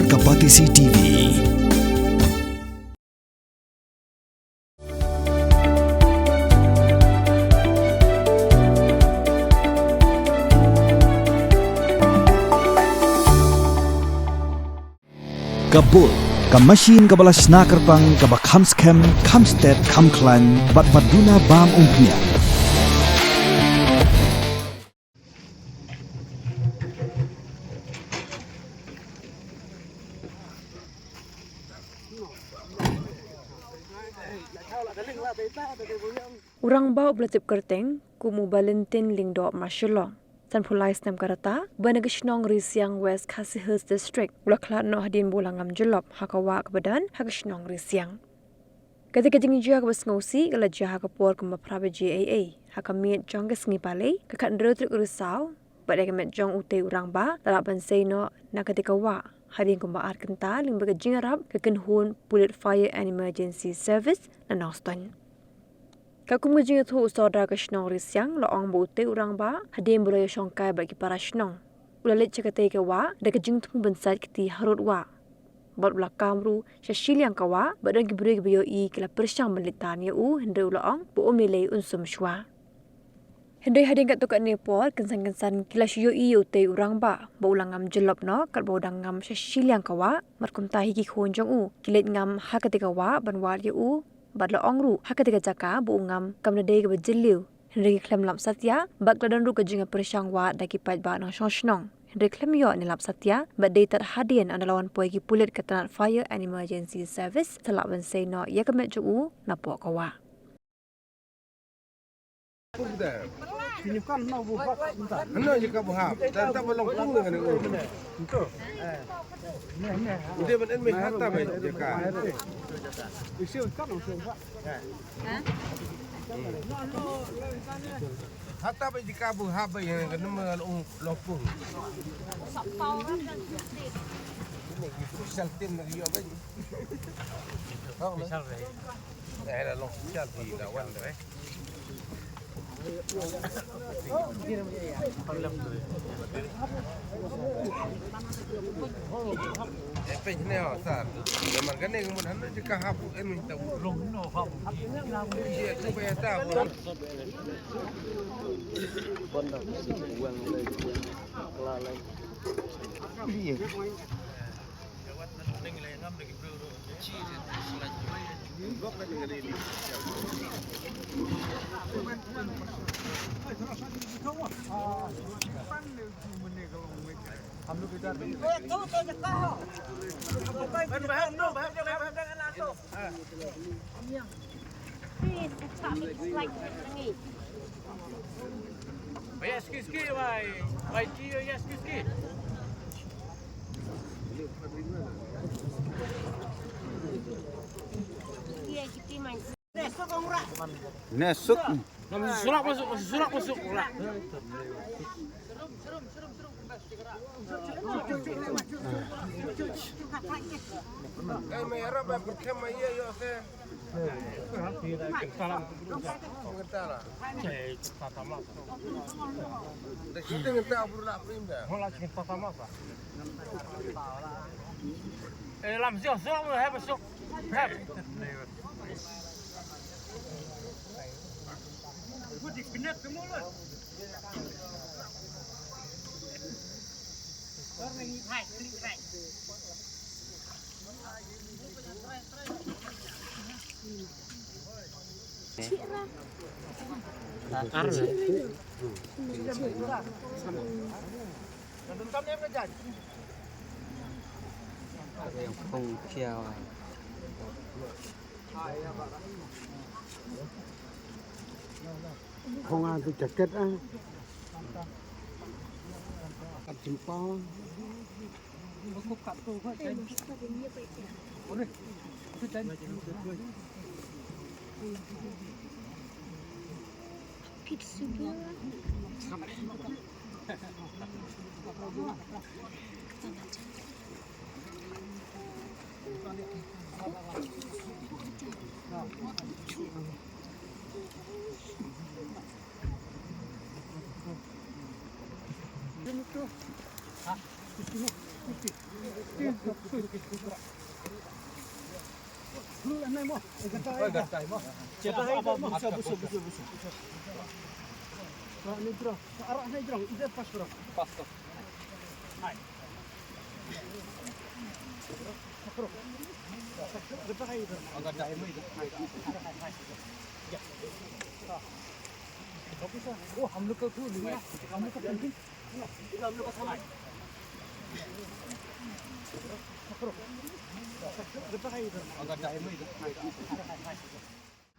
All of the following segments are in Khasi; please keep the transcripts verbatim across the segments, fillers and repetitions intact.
Ka Batesi T V. Ka Bull, ka machine kaba la shna kyrpang, kaba kham skhem, kham stet, kham khlaiñ, bad ba duna bam umphniang. U rangbah uba la tip kyrteng kum u Valentin Lyngdoh Mashillong, sanphew lai snem ka rta, uba na ka shnong Risiang, West Khasi Hills District, u la khlad noh hadien ba u la ngam jyllop ha ka wah kaba don ha ka shnong Risiang. Kata ka jingjia kaba sngewsih ka la jia ha ka por kumba phra baje eiei ha ka miet jong ka sngi Palei, ka khathynriew tarik u Risaw, bad ïa ka met jong utei u rangbah la lah ban sei noh na katei ka wah hadien kumba ar kynta lyngba ka jingïarap ka kynhun pulit Fire and Emergency Service na Nongstoiñ. Katkum ka jingïathuh u Sordar ka shnong Risiang, la ong ba utei u rangbah, hadien ba u la ïashongkai bad ki para shnong, u la leit sha katei ka wah da ka jingthmu ban sait kti harud wah, bad u la kam ruh sha shiliang ka wah, bad don ki briew kiba ïohi ki la pyrshang ban leit tan ïa u, hynrei u la ong ba um lei lei un sum shuwa. Hynrei hadien katto katne por, kynsan kynsan ki la shu ïohi ïa utei u rangbah ba u la ngam jyllop noh katba u dang ngam sha shiliang ka wah, bad kumta hi ki khun jong u ki leit ngam ha katei ka wah ban wad ïa u, bad la ong ruh ha katei ka jaka ba u ngam kam da dei kaba jylliew, hynrei ki khlem lap satia, bad ka la don ruh ka jingïapyrshang wad da ki paidbah nongshong shnong, hynrei khlem ïoh ne lap satia, bad dei tad hadien ynda la wan poi ki pulit ka tnat Fire and Emergency Service, sa lah ban sei noh ïa ka met jong u napoh ka wah. Hano jaka ba hap, ta ta ba long pung ne ka ne. Udah ban en me hata ba jaka. Hata ba jaka ba hap ba ïa ka ne long pung. Special team na ïa ba. Special. Eh, la long sial di lawan deh. Eh, pej ne, oh, sar. Namar kane ka mut hanu jaka hap, eh, minta. Long no hap. Iya, tu payah tahu. Iya. Ba ïa ski ski, bai. Bai ki ïa ski ski. Ne suk. Masuk, masuk, masuk, masuk. Eh, mai arab, mai perkem, mai ye, yo, se. Kental lah. Kental lah. Eh, kental sama. Dah kita kental, baru nak print dah. Mau lah kental sama, Pak. Eh, lam siang, siang, eh, masuk. Eh. Khong a tu jaket ah. Kat jumpa. Pit suba.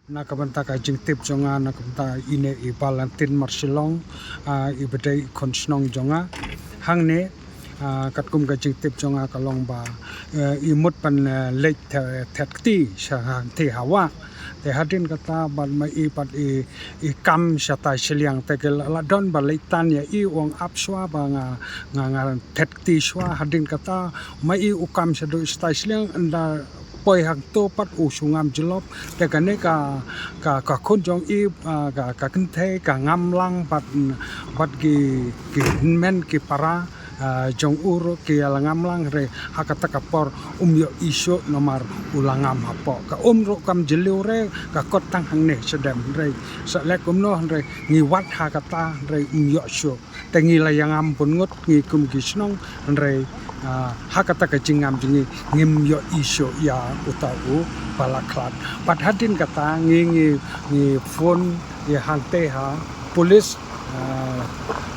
Na ka bynta ka jingtip jong nga, na ka bynta ine i Valentine Marshillong, ah, i ba dei i khun shnong jong nga. Hangne, ah, katkum ka jingtip jong nga ka long ba, eh, i mut ban, eh, leit the-, thet kti sha hangtei ha wah. Te hadien kata bad ma i pat i, i kam shatai shiliang, te ki la, la don ba leit tan ïa i, u ong ap shuwa ba nga, nga, nga thet kti shuwa. Hadien kata ma i u kam shaduh shatai shiliang, ynda poi hangto pat u shu ngam jyllop. Te kane ka, ka, ka khun jong i, ah, ka, ka kynthei ka ngam lang bad, bad ki, ki hynmen ki para, ah, jong u ruh ki ïa la ngam lang, hynrei ha kata ka por um ïohi shuh namar u la ngam hapoh. Ka um ruh kam jylliew re, ka kot tang hangne shadem, hynrei sa leh kumno, hynrei ngi wad ha kata, hynrei um ïoh shuh. Te ngi la ïa ngam bun ngut ngi kum ki shnong, hynrei, ah, ha kata ka jingngam jong ngi ngim ïohi shuh ïa uta u ba la khlad. Bad hadien kata ngi, ngi, ngi phone ïa hangtei ha police, ah,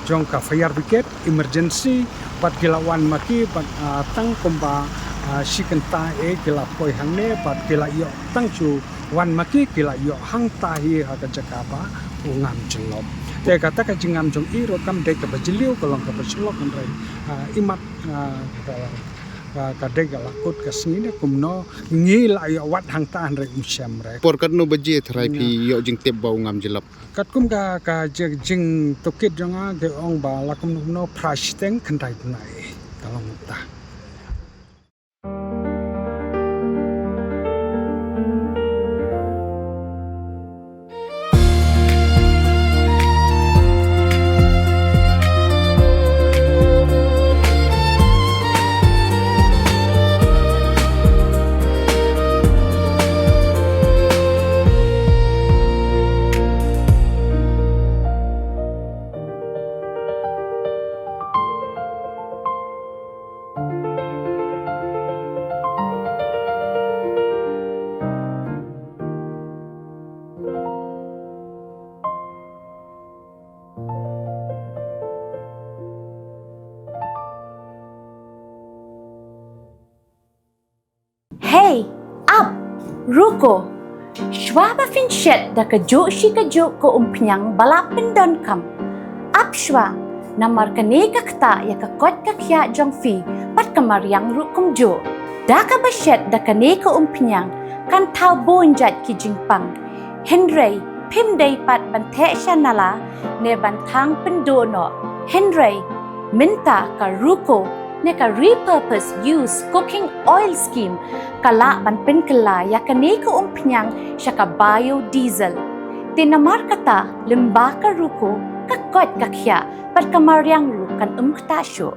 jong ka fire brigade emergency, bad ki la wan ma ki, bad, ah, tang kumba, ah, shi kynta eh ki la poi hangne, bad ki la ïoh tang shu wan ma ki, ki la ïoh hangta hi ha ka jaka ba u ngam jyllop. Te kata ka jingngam jong i ruh kam dei kaba jylliew, ka long kaba shlok, hynrei, ah, imat, ah, ka, ka, ka dei ka la kut ka sngi ne kumno, ngi la ïoh wad hangta, hynrei um shem re. Por katno baje tharai phi ïoh jingtip ba u ngam jyllop? Katkum ka, ka jing, jingtohkit jong nga ki ong ba la kumno kumno phra shiteng khyndai bnai ka long ta. Hei, ap, ruko. Shuwa ba phin shet da kajuh shi kajuh ka umphniang ba la pyndonkam, ap shuwa, namar kane ka ktah ïa ka koit ka khiah jong phi bad ka mariang ruh kumjuh. Da kaba shet da kane ka umphniang kan thaw bun jait ki jingpang. Hynrei phim dei pat ban theh sha nala ne ban thang pynduh noh. Hynrei mynta ka ruko ne ka repurpose use cooking oil scheme ka lah ban pynkylla ïa kane ka umphniang sha ka biodiesel. Te namar kata lyngba ka ruko ka koit ka khiah bad ka mariang ruh kan ym ktah shuh.